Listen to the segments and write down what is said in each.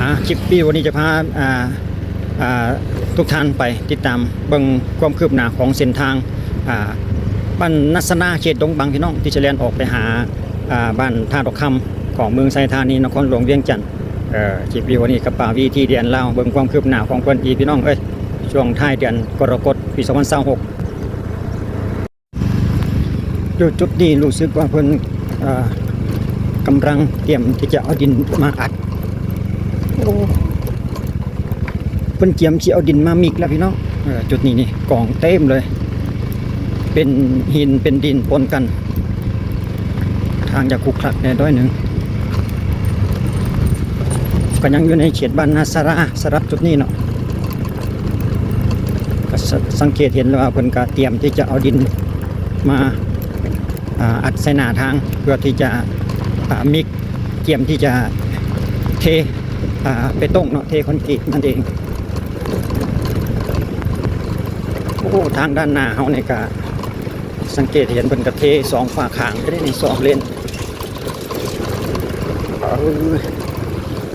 ອ່າ ຄລິບວິດີໂອນີ້ຈະພາ ອ່າ ອ່າ ທຸກທ່ານໄປຕິດຕາມເບິ່ງຄວາມຄືບໜ້າຂອງເສັ້ນທາງ ອ່າ ບ້ານນາສະລາ ເຂດດົງບັງ ພີ່ນ້ອງ ທີ່ຈະແລ່ນອອກໄປຫາ ອ່າ ບ້ານທ່າດອກຄຳ ຂອງເມືອງໄຊທານີ ນະຄອນຫຼວງວຽງຈັນ. ເອີ ຄລິບວິດີໂອນີ້ກັບປາວີ ທີ ດີ ແອນ ລາວ ເບິ່ງຄວາມຄືບໜ້າຂອງເພິ່ນອີກ ພີ່ນ້ອງເອີຍ ຊ່ວງທ້າຍເດືອນກໍລະກົດ ປີສອງພັນຊາວຫົກ. ຢູ່ຈຸດນີ້ຮູ້ສຶກວ່າເພິ່ນ ເອີ ກຳລັງຕຽມທີ່ຈະເອົາດິນມາອັດ. ໂອ້ ເພິ່ນກຽມຊິເອົາດິນມາມິກແລ້ວ ພີ່ນ້ອງ. ເອີ ຈຸດນີ້ນີ້ກອງເຕັມເລີຍ ເປັນຫີນເປັນດິນປົນກັນ. ທາງຈະຂຸກຂະແດ່ໜ້ອຍໜຶ່ງ ກໍຍັງຢູ່ໃນເຂດບ້ານນາສາລາ ສຳລັບຈຸດນີ້ເນາະ. ກໍ ສະ ສັງເກດເຫັນແລ້ວວ່າເພິ່ນກໍຕຽມທີ່ຈະເອົາດິນມາ ອ່າ ອັດໃສ່ໜ້າທາງ ເພື່ອທີ່ຈະ ອ່າ ມິກ ກຽມທີ່ຈະເທ ອ່າ ເປຕົງເນາະ ເທຄອນກຣີດນັ້ນເອງ. ໂອ້ ທາງດ້ານໜ້າເຮົານີ້ກໍສັງເກດເຫັນເພິ່ນກໍເທສອງຝາຂ້າງເດ້ນີ້ ສອງເລນ. ເອີ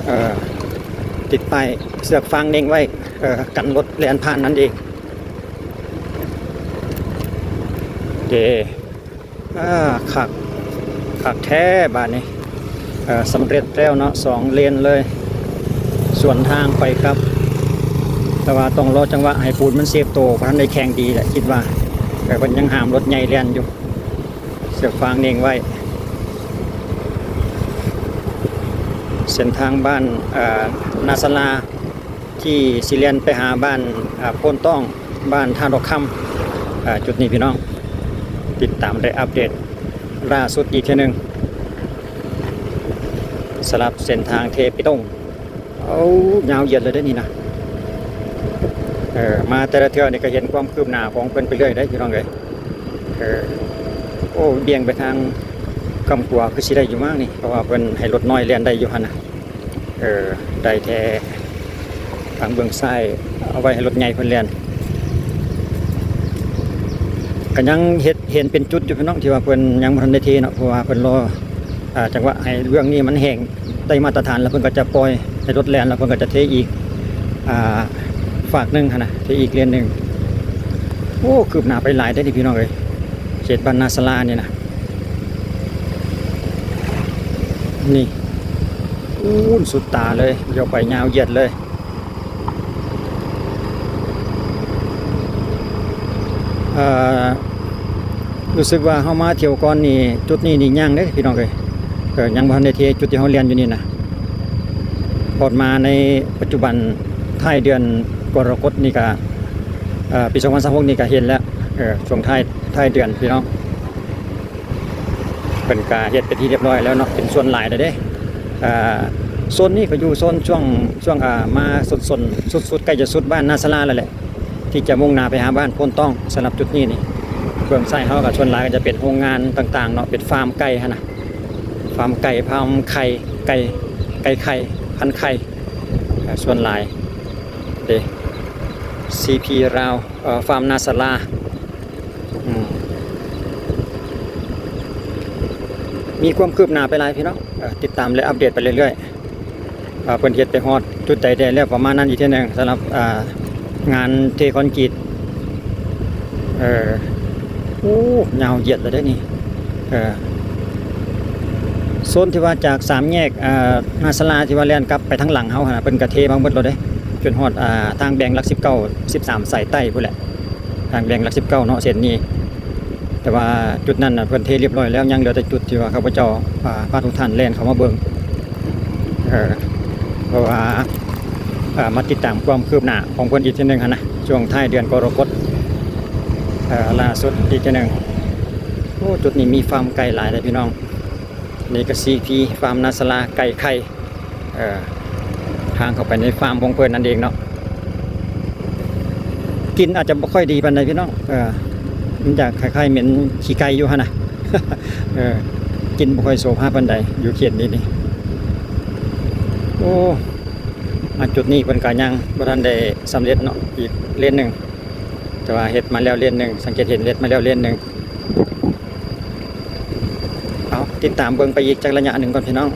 ເອີ ຕິດປ້າຍເຊືອກຟາງເນັ່ງໄວ້ ເອີ ກັນລົດແລ່ນຜ່ານນັ້ນເອງ. ເດ້ ອ່າ ຄັກ ຄັກແທ້ບາດນີ້. ເອີ ສຳເລັດແລ້ວເນາະ ສອງເລນເລີຍ ສວນທາງໄປກັບ ແຕ່ວ່າຕ້ອງລໍຈັງຫວະໃຫ້ປູນມັນເຊບໂຕ ບໍ່ທັນໄດ້ແຂງດີແຫຼະ ຄິດວ່າ. ເອີ ເພິ່ນຍັງຫ້າມລົດໃຫຍ່ແລ່ນຢູ່ ເຊືອກຟາງເນັ່ງໄວ້. ເສັ້ນທາງບ້ານ ເອີ ນາສາລາ ທີ່ຊິແລ່ນໄປຫາບ້ານ ອ່າ ໂພນຕ້ອງ ບ້ານທ່າດອກຄຳ. ເອີ ຈຸດນີ້ພີ່ນ້ອງ ຕິດຕາມໄດ້ອັບເດດລ່າສຸດອີກເທື່ອໜຶ່ງ ສຳລັບເສັ້ນທາງເທເປຕົງ. ໂອ້ ຍາວຢຽດເລີຍເດ້ນີ້ນະ. ເອີ ມາແຕ່ລະເທື່ອນີ້ກໍເຫັນຄວາມຄືບໜ້າຂອງເພິ່ນໄປເລື້ອຍເດ້ພີ່ນ້ອງເອີຍ. ເອີ ໂອ້ ບ່ຽງໄປທາງຄຳຂົວຄືຊິໄດ້ຢູ່ມັ້ງນີ້ ເພາະວ່າເພິ່ນໃຫ້ລົດນ້ອຍແລ່ນໄດ້ຢູ່ຫັ້ນນະ. ເອີ ໄດ້ແຕ່ທາງເບື້ອງຊ້າຍ ເອົາໄວ້ໃຫ້ລົດໃຫຍ່ເພິ່ນແລ່ນ. ກໍຍັງເຮັດ ເຫັນເປັນຈຸດຢູ່ພີ່ນ້ອງ ທີ່ວ່າເພິ່ນຍັງບໍ່ທັນໄດ້ເທເນາະ ເພາະວ່າເພິ່ນລໍ ອ່າ ຈັງຫວະໃຫ້ເບື້ອງນີ້ມັນແຫ້ງໄດ້ມາດຕະຖານ ແລ້ວເພິ່ນກໍຈະປ່ອຍໃຫ້ລົດແລ່ນ ແລ້ວເພິ່ນກໍຈະເທອີກ ອ່າ ຟາກໜຶ່ງຫັ້ນນະ ເທອີກເລນໜຶ່ງ. ໂອ້ ຄືບໜ້າໄປຫຼາຍເດ້ນີ້ພີ່ນ້ອງເອີຍ ເຂດບ້ານນາສາລານີ້ນະ. ນີ້ ອູ້ນ ສຸດຕາເລີຍ ຢຽວໄປຍາວຢຽດເລີຍ. ເອີ ຮູ້ສຶກວ່າເຮົາມາທ່ຽວກ່ອນນີ້ ຈຸດນີ້ນີ້ຍັງເດ້ພີ່ນ້ອງເອີຍ. ເອີ ຍັງບໍ່ທັນໄດ້ເທ ຈຸດທີ່ເຮົາແລ່ນຢູ່ນີ້ນະ. ຮອດມາໃນປັດຈຸບັນ ທ້າຍເດືອນກໍລະກົດນີ້ກະ ເອີ ປີສອງພັນຊາວຫົກນີ້ກະເຫັນແລ້ວ ເອີ ຊ່ວງທ້າຍ ທ້າຍເດືອນພີ່ນ້ອງ. ເພິ່ນກະເຮັດເປັນທີ່ຮຽບຮ້ອຍແລ້ວເນາະ ເປັນສ່ວນຫຼາຍແລ້ວເດ້. ອ່າ ໂຊນນີ້ກໍຢູ່ໂຊນຊ່ວງ ຊ່ວງ ອ່າ ມາສົນໆ ສຸດໆ ໃກ້ຈະສຸດບ້ານນາສາລາແລ້ວແຫຼະ ທີ່ຈະມຸ່ງໜ້າໄປຫາບ້ານໂພນຕ້ອງ. ສຳລັບຈຸດນີ້ນີ້ ເບື້ອງຊ້າຍເຮົາກໍສ່ວນຫຼາຍກໍຈະເປັນໂຮງງານຕ່າງໆເນາະ ເປັນຟາມໄກ່ຫັ້ນນະ ຟາມໄກ່ ຟາມໄຂ່ ໄກ່ ໄກ່ໄຂ່ ພັນໄຂ່ ເອີ ສ່ວນຫຼາຍເດ້ ຊີພີ ລາວ ເອີ ຟາມນາສາລາ. ອືມ ມີຄວາມຄືບໜ້າໄປຫຼາຍພີ່ນ້ອງ ເອີ ຕິດຕາມ ແລະ ອັບເດດໄປເລື້ອຍໆ ວ່າເພິ່ນເຮັດໄປຮອດຈຸດໃດແດ່ແລ້ວ ປະມານນັ້ນອີກເທື່ອໜຶ່ງ ສຳລັບ ອ່າ ງານເທຄອນກຣີດ. ເອີ ໂອ້ ຍາວຢຽດເລີຍເດ້ນີ້. ເອີ ໂຊນທີ່ວ່າຈາກສາມແຍກ ອ່າ ນາສາລາ ທີ່ວ່າແລ່ນກັບໄປທາງຫຼັງເຮົາຫັ້ນນະ ເພິ່ນກະເທມາໝົດແລ້ວເດ້ ຈົນຮອດ ອ່າ ທາງແບ່ງຫຼັກສິບເກົ້າ ສິບສາມ ສາຍໃຕ້ພຸ້ນແຫຼະ. ທາງແບ່ງຫຼັກສິບເກົ້າເນາະ ເສັ້ນນີ້ ແຕ່ວ່າຈຸດນັ້ນນະ ເພິ່ນເທລຽບຮ້ອຍແລ້ວ ຍັງເຫຼືອແຕ່ຈຸດທີ່ວ່າຂ້າພະເຈົ້າ ອ່າ ພາທຸກທ່ານແລ່ນເຂົ້າມາເບິ່ງ ເອີ ເພາະວ່າ ອ່າ ມາຕິດຕາມຄວາມຄືບໜ້າຂອງເພິ່ນອີກເທື່ອໜຶ່ງຫັ້ນນະ ຊ່ວງທ້າຍເດືອນກໍລະກົດ ເອີ ລ່າສຸດອີກເທື່ອໜຶ່ງ. ໂອ້ ຈຸດນີ້ມີຟາມໄກ່ຫຼາຍເດ້ພີ່ນ້ອງ. ນີ້ກໍ ຊີພີ ຟາມນາສາລາ ໄກ່ໄຂ່. ເອີ ທາງເຂົ້າໄປໃນຟາມຂອງເພິ່ນນັ້ນເອງເນາະ. ກິ່ນອາດຈະບໍ່ຄ່ອຍດີປານໃດພີ່ນ້ອງ ເອີ ມັນຈະຄ້າຍໆເໝັນຂີ້ໄກ່ຢູ່ຫັ້ນນະ. ເອີ ກິ່ນບໍ່ຄ່ອຍໂສພາປານໃດຢູ່ເຂດນີ້ນີ້. ໂອ້ ມາຈຸດນີ້ເພິ່ນກໍຍັງບໍ່ທັນໄດ້ສຳເລັດເນາະ ອີກເລນໜຶ່ງ ແຕ່ວ່າເຮັດມາແລ້ວເລນໜຶ່ງ ສັງເກດເຫັນເຮັດມາແລ້ວເລນໜຶ່ງ. ເອົາ ຕິດຕາມເບິ່ງໄປອີກຈັກໄລຍະໜຶ່ງກ່ອນພີ່ນ້ອງ.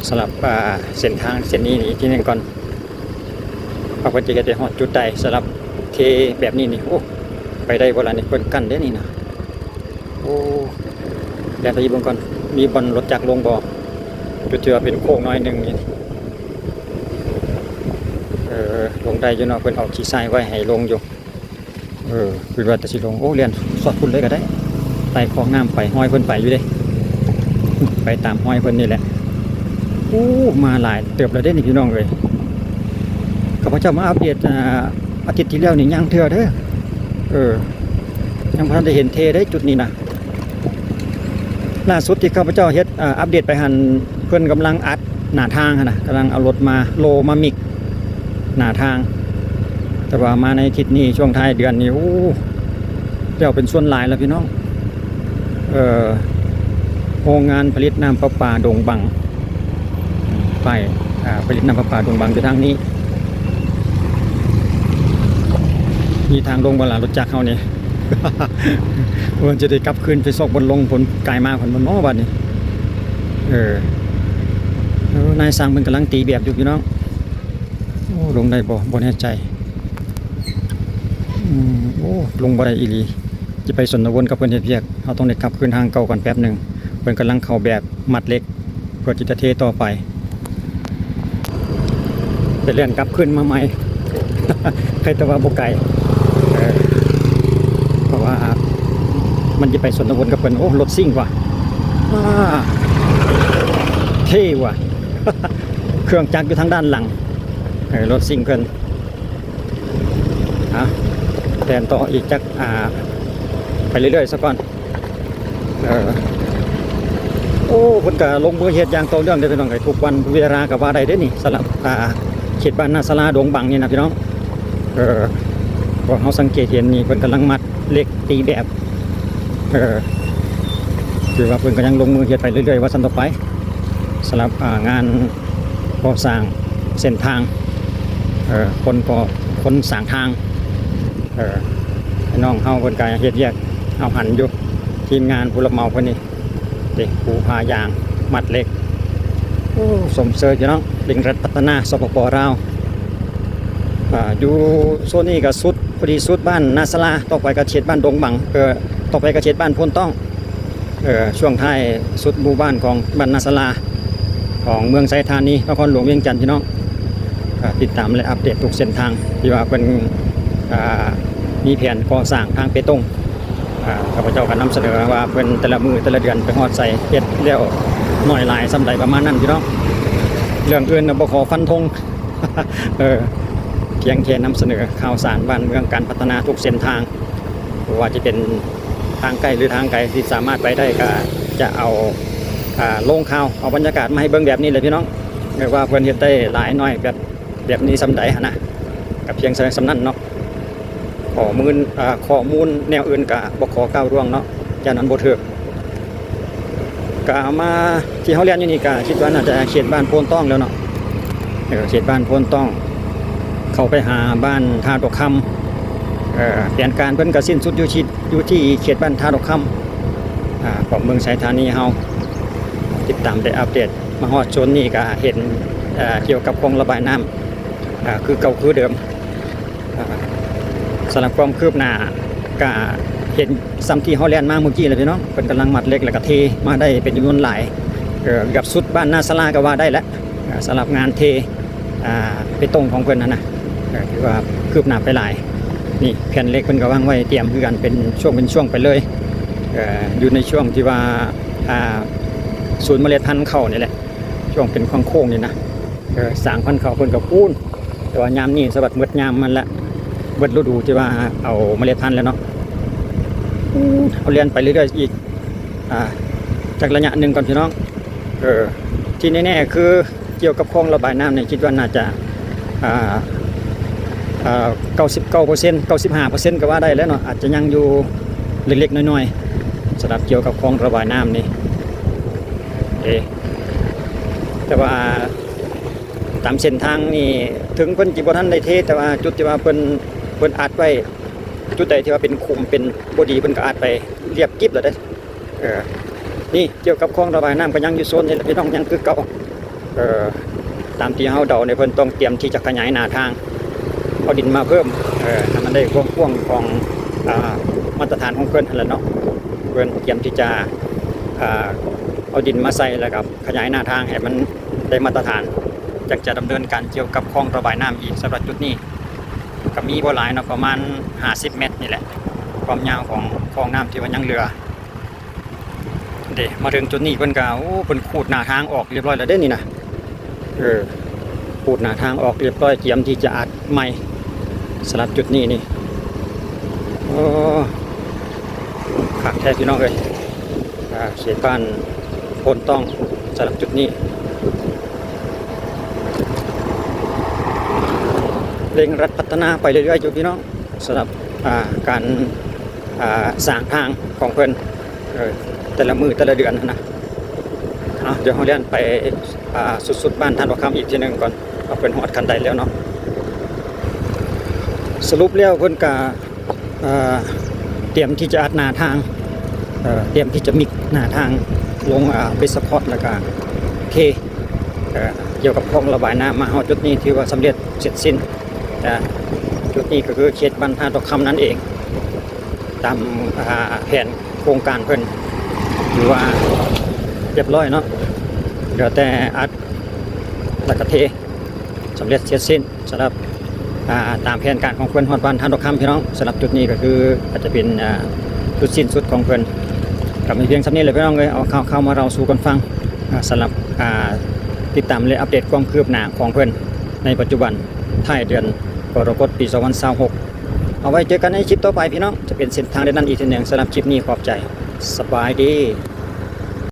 ສຳລັບ ອ່າ ເສັ້ນທາງເສັ້ນນີ້ອີກທີໜຶ່ງກ່ອນ ວ່າເພິ່ນຈະເຮັດໄປຮອດຈຸດໃດ. ສຳລັບເທແບບນີ້ນີ້ ໂອ້ ໄປໄດ້ບໍ່ລະນີ້? ເພິ່ນກັ້ນເດ້ນີ້ນະ. ໂອ້ ແລ່ນໄປອີກເບິ່ງກ່ອນ ມີບ່ອນລົດຈັກລົງບໍ່? ຈຸດທີ່ວ່າເປັນໂຄ້ງໜ້ອຍໜຶ່ງນີ້ ເອີ ລົງໄດ້ຢູ່ເນາະ ເພິ່ນເອົາຂີ້ຊາຍໄວ້ໃຫ້ລົງຢູ່. ເອີ ຄິດວ່າແຕ່ຊິລົງ ໂອ້ ແລ່ນຊອດພຸ້ນເລີຍກໍໄດ້ ໄຕ່ຄອງນ້ຳໄປ ຮອຍເພິ່ນໄປຢູ່ເດ້ ໄປຕາມຮອຍເພິ່ນນີ້ແຫຼະ. ໂອ້ ມາຫຼາຍເຕີບແລ້ວເດ້ນີ້ພີ່ນ້ອງເອີຍ. ຂ້າພະເຈົ້າມາອັບເດດ ອ່າ ອາທິດທີ່ແລ້ວນີ້ຍັງເທື່ອເດີ ເອີ ຍັງບໍ່ທັນໄດ້ເຫັນເທເດ້ຈຸດນີ້ນະ. ລ່າສຸດທີ່ຂ້າພະເຈົ້າເຮັດ ເອີ ອັບເດດໄປຫັ້ນ ເພິ່ນກຳລັງອັດໜ້າທາງຫັ້ນນະ ກຳລັງເອົາລົດມາໂລມາມິກໜ້າທາງ. ແຕ່ວ່າມາໃນອາທິດນີ້ ຊ່ວງທ້າຍເດືອນນີ້ ໂອ້ ແລ້ວເປັນສ່ວນຫຼາຍແລ້ວພີ່ນ້ອງ. ເອີ ໂຮງງານຜະລິດນ້ຳປະປາດົງບັງ ປ້າຍ ອ່າ ຜະລິດນ້ຳປະປາດົງບັງຢູ່ທາງນີ້. ມີທາງລົງບໍ່ລະ ລົດຈັກເຮົານີ້? ວ່າຈະໄດ້ກັບຄືນໄປຊອກບ່ອນລົງ ຜົນກາຍມາ ເພິ່ນບໍ່ເນາະບາດນີ້. ເອີ ເອີ ນາຍຊ່າງເພິ່ນກຳລັງຕີແບບຢູ່ພີ່ນ້ອງ. ໂອ້ ລົງໄດ້ບໍ່? ບໍ່ແນ່ໃຈ. ອືມ ໂອ້ ລົງບໍ່ໄດ້ອີ່ຫຼີ. ຈະໄປຊົນນະວົນກັບເພິ່ນເຮັດວຽກ ເຮົາຕ້ອງໄດ້ກັບຄືນທາງເກົ່າກ່ອນແປັບໜຶ່ງ. ເພິ່ນກຳລັງເຂົ້າແບບມັດເຫຼັກ ເພື່ອທີ່ຈະເທຕໍ່ໄປ. ໄປແລ່ນກັບຄືນມາໃໝ່ ໃຄແຕ່ວ່າບໍ່ໄກ ເອີ ເພາະວ່າມັນຈະໄປຊົນນະວົນກັບເພິ່ນ. ໂອ້ ລົດຊິງວ່າ ອາ ເທ່ວ່າ ເຄື່ອງຈັກຢູ່ທາງດ້ານຫຼັງ. ເອີ ລົດຊິງເພິ່ນ. ອ່ະ ແລ່ນຕໍ່ອີກຈັກ ອ່າ ໄປເລື້ອຍໆ ຊະກ່ອນ. ເອີ ໂອ້ ເພິ່ນກະລົງມືເຮັດຢ່າງຕໍ່ເນື່ອງເດ້ພີ່ນ້ອງເອີຍ ທຸກວັນເວລາກໍວ່າໄດ້ເດ້ນີ້. ສຳລັບ ອ່າ ເຂດບ້ານນາສາລາດົງບັງນີ້ນະພີ່ນ້ອງ. ເອີ ພວກເຮົາສັງເກດເຫັນນີ້ ເພິ່ນກຳລັງມັດເຫຼັກຕີແບບ. ເອີ ຖືວ່າເພິ່ນກໍຍັງລົງມືເຮັດໄປເລື້ອຍໆ ວ່າຊັ້ນຕໍ່ໄປ. ສຳລັບ ອ່າ ງານ ກໍ່ສ້າງເສັ້ນທາງ ເອີ ຄົນກໍ່ ຄົນສ້າງທາງ. ເອີ ພີ່ນ້ອງເຮົາເພິ່ນກະເຮັດວຽກເອົາຫັນຢູ່ ທີມງານຜູ້ຮັບເໝົາເພິ່ນນີ້ເດ້ ປູຜ້າຢາງ ມັດເຫຼັກ. ໂອ້ ຊົມເຊີຍພີ່ນ້ອງ ເລັ່ງລັດພັດທະນາ ສປປ ລາວ. ອ່າ ຢູ່ໂຊນນີ້ກະສຸດ ພໍດີສຸດບ້ານນາສາລາ ຕໍ່ໄປກະເຂດບ້ານດົງບັງ ເອີ ຕໍ່ໄປກະເຂດບ້ານໂພນຕ້ອງ. ເອີ ຊ່ວງທ້າຍສຸດໝູ່ບ້ານຂອງບ້ານນາສາລາ ຂອງເມືອງໄຊທານີ ນະຄອນຫຼວງວຽງຈັນ ພີ່ນ້ອງ. ກໍຕິດຕາມ ແລະ ອັບເດດທຸກເສັ້ນທາງທີ່ວ່າເພິ່ນ ອ່າ ມີແຜນກໍ່ສ້າງທາງເປຕົງ. ອ່າ ຂ້າພະເຈົ້າກໍນຳສະເໜີວ່າເພິ່ນແຕ່ລະມື້ແຕ່ລະເດືອນໄປຮອດໃສ ເຮັດແລ້ວໜ້ອຍຫຼາຍສ່ຳໃດ ປະມານນັ້ນ ພີ່ນ້ອງ. ເລື່ອງອື່ນນະ ບໍ່ຂໍຟັນທົງ ເອີ ພຽງແຕ່ນຳສະເໜີຂ່າວສານບ້ານເມືອງ ການພັດທະນາທຸກເສັ້ນທາງ ບໍ່ວ່າຈະເປັນທາງໃກ້ ຫຼື ທາງໄກທີ່ສາມາດໄປໄດ້ ກະຈະເອົາ ອ່າ ລົງຂ່າວ ເອົາບັນຍາກາດມາໃຫ້ເບິ່ງແບບນີ້ແຫຼະພີ່ນ້ອງ. ແມ່ນວ່າເພິ່ນເຮັດໄດ້ຫຼາຍໜ້ອຍແບບ ແບບນີ້ສ່ຳໃດຫັ້ນນະ ກະພຽງສ່ຳນັ້ນເນາະ. ຂໍ້ມູນ ອ່າ ຂໍ້ມູນແນວອື່ນກະບໍ່ຂໍກ້າວລ່ວງເນາະ ຢ້ານມັນບໍ່ຖືກ. ກະມາທີ່ເຮົາແລ່ນຢູ່ນີ້ ກະຄິດວ່າໜ້າຈະເຂດບ້ານໂພນຕ້ອງແລ້ວເນາະ. ເອີ ເຂດບ້ານໂພນຕ້ອງ ເຂົ້າໄປຫາບ້ານທ່າດອກຄຳ. ເອີ ແຜນການເພິ່ນກະສິ້ນສຸດຢູ່ທີ່ ຢູ່ທີ່ເຂດບ້ານທ່າດອກຄຳ ອ່າ ຂອງເມືອງໄຊທານີເຮົາ. ຕິດຕາມໄດ້ອັບເດດ ມາຮອດໂຊນນີ້ກະເຫັນ ເອີ ກ່ຽວກັບຄອງລະບາຍນ້ຳ ອ່າ ຄືເກົ່າຄືເດີມ. ອ່າ ສຳລັບຄວາມຄືບໜ້າກະເຫັນສ່ຳທີ່ເຮົາແລ່ນມາມື້ກີ້ແຫຼະພີ່ນ້ອງ ເພິ່ນກຳລັງມັດເຫຼັກ ແລ້ວກະເທມາໄດ້ເປັນຈຳນວນຫຼາຍ ເກືອບສຸດບ້ານນາສາລາກໍວ່າໄດ້ແຫຼະ. ອ່າ ສຳລັບງານເທ ອ່າ ເປຕົງຂອງເພິ່ນຫັ້ນນະ ເອີ ຖືວ່າຄືບໜ້າໄປຫຼາຍ. ນີ້ແຜ່ນເຫຼັກເພິ່ນກໍວາງໄວ້ຕຽມຄືກັນ ເປັນຊ່ວງເປັນຊ່ວງໄປເລີຍ ເອີ ຢູ່ໃນຊ່ວງທີ່ວ່າ ອ່າ ສູນເມລັດພັນເຂົ້ານີ້ແຫຼະ ຊ່ວງເປັນໂຄ້ງໆນີ້ນະ. ເອີ ສ້າງພັນເຂົ້າເພິ່ນກໍປູນ ແຕ່ວ່າຍາມນີ້ສະບັດໝົດຍາມມັນລະ ເບິດລະດູທີ່ວ່າເອົາເມລັດພັນແລ້ວເນາະ. ເຮົາແລ່ນໄປເລື້ອຍໆອີກ ອ່າ ຈັກໄລຍະໜຶ່ງກ່ອນພີ່ນ້ອງ. ເອີ ທີ່ແນ່ໆຄື ກ່ຽວກັບຄອງລະບາຍນ້ຳນີ້ ຄິດວ່າໜ້າຈະ ອ່າ ເກົ້າສິບເກົ້າເປີເຊັນ ເກົ້າສິບຫ້າເປີເຊັນກໍວ່າໄດ້ແລ້ວເນາະ ອາດຈະຍັງຢູ່ເລັກໆນ້ອຍໆ ສຳລັບກ່ຽວກັບຄອງລະບາຍນ້ຳນີ້. ເອີ ແຕ່ວ່າຕາມເສັ້ນທາງນີ້ ເຖິງເພິ່ນຊິບໍ່ທັນໄດ້ເທ ແຕ່ວ່າຈຸດທີ່ວ່າເພິ່ນ ເພິ່ນອັດໄວ້ ຈຸດໃດທີ່ວ່າເປັນຂຸມເປັນບໍ່ດີ ເພິ່ນກໍອັດໄປລຽບກິບແລ້ວເດ້. ເອີ ນີ້ກ່ຽວກັບຄອງລະບາຍນ້ຳກໍຍັງຢູ່ໂຊນນີ້ແຫຼະພີ່ນ້ອງ ຍັງຄືເກົ່າ. ເອີ ຕາມທີ່ເຮົາເດົານີ້ ເພິ່ນຕ້ອງຕຽມທີ່ຈະຂະຫຍາຍໜ້າທາງ ເອົາດິນມາເພີ່ມ ເອີ ໃຫ້ມັນໄດ້ຄວາມກວ້າງຂອງ ອາ ມາດຕະຖານຂອງເພິ່ນຫັ້ນແຫຼະເນາະ. ເພິ່ນຕຽມທີ່ຈະ ອາ ເອົາດິນມາໃສ່ ແລ້ວກໍຂະຫຍາຍໜ້າທາງໃຫ້ມັນໄດ້ມາດຕະຖານ ຈັ່ງຈະດຳເນີນການກ່ຽວກັບຄອງລະບາຍນ້ຳອີກ. ສຳລັບຈຸດນີ້ກໍມີບໍ່ຫຼາຍເນາະ ປະມານຫ້າສິບແມັດນີ້ແຫຼະ ຄວາມຍາວຂອງຄອງນ້ຳທີ່ວ່າຍັງເຫຼືອ. ເດ້ ມາເຖິງຈຸດນີ້ເພິ່ນກໍ ໂອ້ ເພິ່ນຂູດໜ້າທາງອອກຮຽບຮ້ອຍແລ້ວເດ້ນີ້ນະ. ເອີ ຂູດໜ້າທາງອອກຮຽບຮ້ອຍ ກຽມທີ່ຈະອັດໃໝ່. ສຳລັບຈຸດນີ້ນີ້ ໂອ້ ຄັກແທ້ພີ່ນ້ອງເອີຍ. ອາ ເຂດບ້ານໂພນຕ້ອງ ສຳລັບຈຸດນີ້ ເລັ່ງລັດພັດທະນາໄປເລື້ອຍໆຢູ່ພີ່ນ້ອງ ສຳລັບ ອາ ການ ອາ ສ້າງທາງຂອງເພິ່ນ ເອີ ແຕ່ລະມື້ແຕ່ລະເດືອນຫັ້ນນະ. ເອົາ ດຽວເຮົາແລ່ນໄປ ອາ ສຸດໆບ້ານທາດດອກຄຳອີກເທື່ອໜຶ່ງກ່ອນ ວ່າເພິ່ນຮອດຂັ້ນໃດແລ້ວເນາະ. ສະຫຼຸບແລ້ວເພິ່ນກະ ເອີ ຕຽມທີ່ຈະອັດໜ້າທາງ ເອີ ຕຽມທີ່ຈະມິກໜ້າທາງລົງ ອາ ເບສຄອດ ແລ້ວກະເທ ເອີ ກ່ຽວກັບຄອງລະບາຍນ້ຳ. ມາຮອດຈຸດນີ້ຖືວ່າສຳເລັດເສັດສິ້ນ. ອາ ຈຸດນີ້ກໍຄືເຂດບ້ານທາດດອກຄຳນັ້ນເອງ ຕາມ ອາ ແຜນໂຄງການເພິ່ນຖືວ່າຮຽບຮ້ອຍເນາະ ເຫຼືອແຕ່ອັດ ແລ້ວກໍເທ ສຳເລັດເສັດສິ້ນ ສຳລັບ ອາ ຕາມແຜນການຂອງເພິ່ນຮອດບ້ານທາດດອກຄຳພີ່ນ້ອງ. ສຳລັບຈຸດນີ້ກໍຄືອາດຈະເປັນ ອາ ຈຸດສິ້ນສຸດຂອງເພິ່ນ. ກໍມີພຽງສ່ຳນີ້ແຫຼະພີ່ນ້ອງເອີຍ ເອົາຂ່າວໆມາເລົ່າສູ່ກັນຟັງ ອາ ສຳລັບ ອາ ຕິດຕາມ ແລະ ອັບເດດຄວາມຄືບໜ້າຂອງເພິ່ນໃນປັດຈຸບັນ ທ້າຍເດືອນກໍລະກົດ ປີສອງພັນຊາວຫົກ. ເອົາໄວ້ເຈີກັນໃນຄລິບຕໍ່ໄປພີ່ນ້ອງ ຈະເປັນເສັ້ນທາງໃດນັ້ນອີກເທື່ອໜຶ່ງ. ສຳລັບຄລິບນີ້ຂອບໃຈ ສະບາຍດີ.